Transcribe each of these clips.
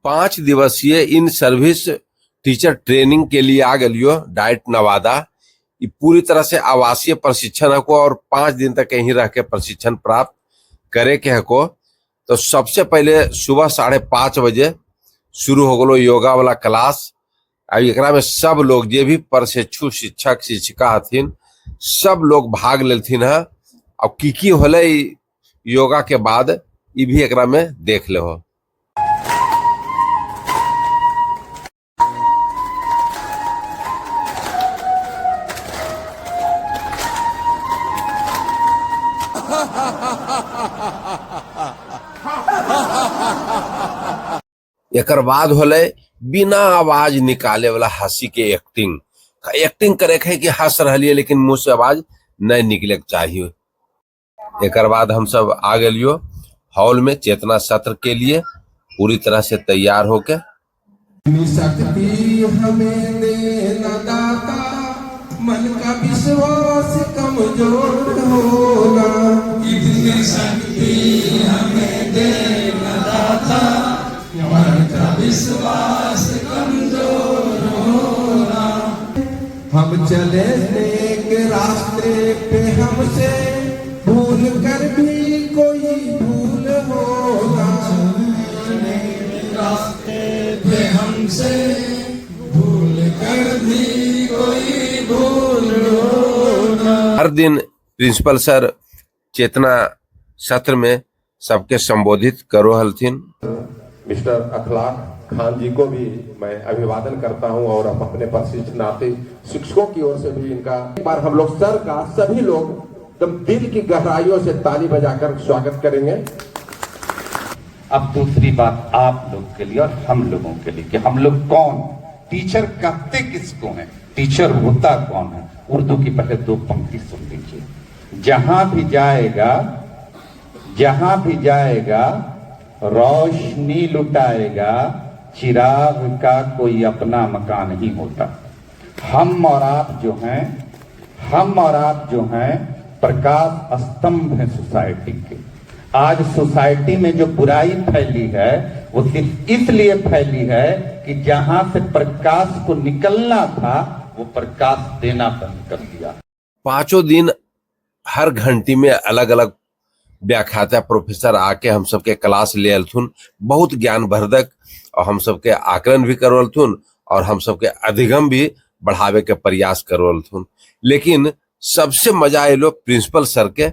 5 दिवसीय in service teacher training के लिए आ गलियो डाइट नवादा। ये पूरी तरह से आवासीय प्रशिक्षण हको और 5 दिन तक यहीं रह के प्रशिक्षण प्राप्त करे के हको। तो सबसे पहले सुबह 5:30 बजे शुरू हो गलो योगा वाला क्लास। अब एकरा में सब लोग जे भी प्रशिक्षु शिक्षक शिक्षिका हथिन सब लोग भाग लेलथिन है। और की की होले योगा के बाद ये भी एकरा में देख ले हो। एकर बाद होले बिना आवाज निकाले वाला हंसी के एक्टिंग। एक्टिंग करे के है कि हंस रही है लेकिन मुंह से आवाज नहीं निकले के चाहिए। एकर बाद हम सब आ गलियो हॉल में चेतना सत्र के लिए पूरी तरह से तैयार होके। शक्ति हमें देना दाता, मन का विश्वास कमजोर होना। इतनी शक्ति हमें देना दाता, मन का विश्वास कमजोर होना। हम चले नेक रास्ते पे, हमसे भूल कर भी कोई भूल होना। रास्ते पे हमसे भूल कर भी कोई भूल होना। हर दिन प्रिंसिपल सर चेतना सत्र में सबके संबोधित करो हलथिन। मिस्टर अखलाक खान जी को भी मैं अभिवादन करता हूं और हम अपने प्रशिक्षणार्थी शिक्षकों की ओर से भी इनका एक बार हम लोग सर का सभी लोग एकदम दिल की गहराइयों से ताली बजाकर स्वागत करेंगे। अब दूसरी बात आप लोग के लिए और हम लोगों के लिए कि हम लोग कौन, टीचर कहते किसको हैं, टीचर होता कौन है। उर्दू की पहले 2 पंक्ति सुन लीजिए। जहां भी जाएगा, जहां भी जाएगा रोशनी लुटाएगा, चिराग का कोई अपना मकान नहीं होता। हम और आप जो हैं, हम और आप जो हैं प्रकाश स्तंभ हैं सोसाइटी के। आज सोसाइटी में जो बुराई फैली है वो सिर्फ इसलिए फैली है कि जहां से प्रकाश को निकलना था वो प्रकाश देना बंद कर दिया। 5 दिन हर घंटी में अलग-अलग व्याख्याता प्रोफेसर आके हम सबके क्लास ले अलथुन, बहुत ज्ञानवर्धक और हम सबके आकलन भी करवलथुन और हम सबके अधिगम भी बढ़ावे के प्रयास करवलथुन। लेकिन सबसे मजा आयलो प्रिंसिपल सर के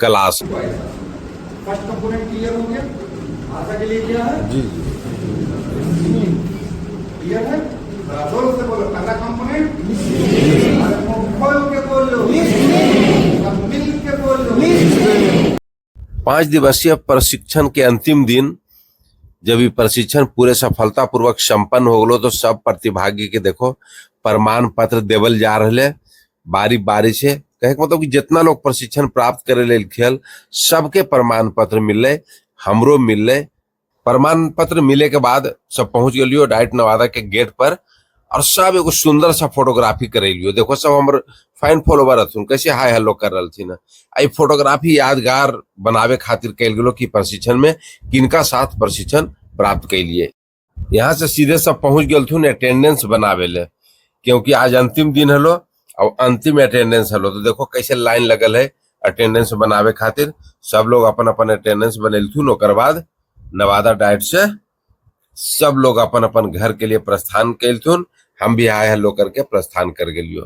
क्लास। फर्स्ट कंपोनेंट क्लियर हो गया। भाषा के लिए क्या है? जी जी क्लियर है? जोर से बोलो। पहला कंपोनेंट खोल के बोलो, सब मिल के बोलो। 5 दिवसीय प्रशिक्षण के अंतिम दिन जब ये प्रशिक्षण पूरे सफलतापूर्वक संपन्न हो गलो तो सब प्रतिभागी के देखो प्रमाण पत्र देवल जा रहे बारी बारी से। कहे के मतलब कि जितना लोग प्रशिक्षण प्राप्त करे ले खेल सबके प्रमाण पत्र मिलले, हमरो मिलले। प्रमाण पत्र मिले के बाद सब पहुंच गलियो डाइट नवादा के गेट पर और सब एगो सुंदर सा फोटोग्राफी करेलियो। देखो सब हमर फैन फॉलोवर हथुन कैसे हाय हेलो कर रहलथिन। आई फोटोग्राफी यादगार बनावे खातिर कैल गेलो कि प्रशिक्षण में किनका साथ प्रशिक्षण प्राप्त कैलिए। यहाँ से सीधे सब पहुंच गेलथुन अटेंडेंस बनावे ले, क्योंकि आज अंतिम दिन हलो और अंतिम अटेंडेंस हलो। तो देखो कैसे लाइन लगल है अटेंडेंस बनावे खातिर। सब लोग अपन अपन अटेंडेंस बनेलथुन। ओकर बाद नवादा डाइट से सब लोग अपन अपन घर के लिए प्रस्थान कैलथुन। हम भी आए हेलो करके प्रस्थान कर गेलियो।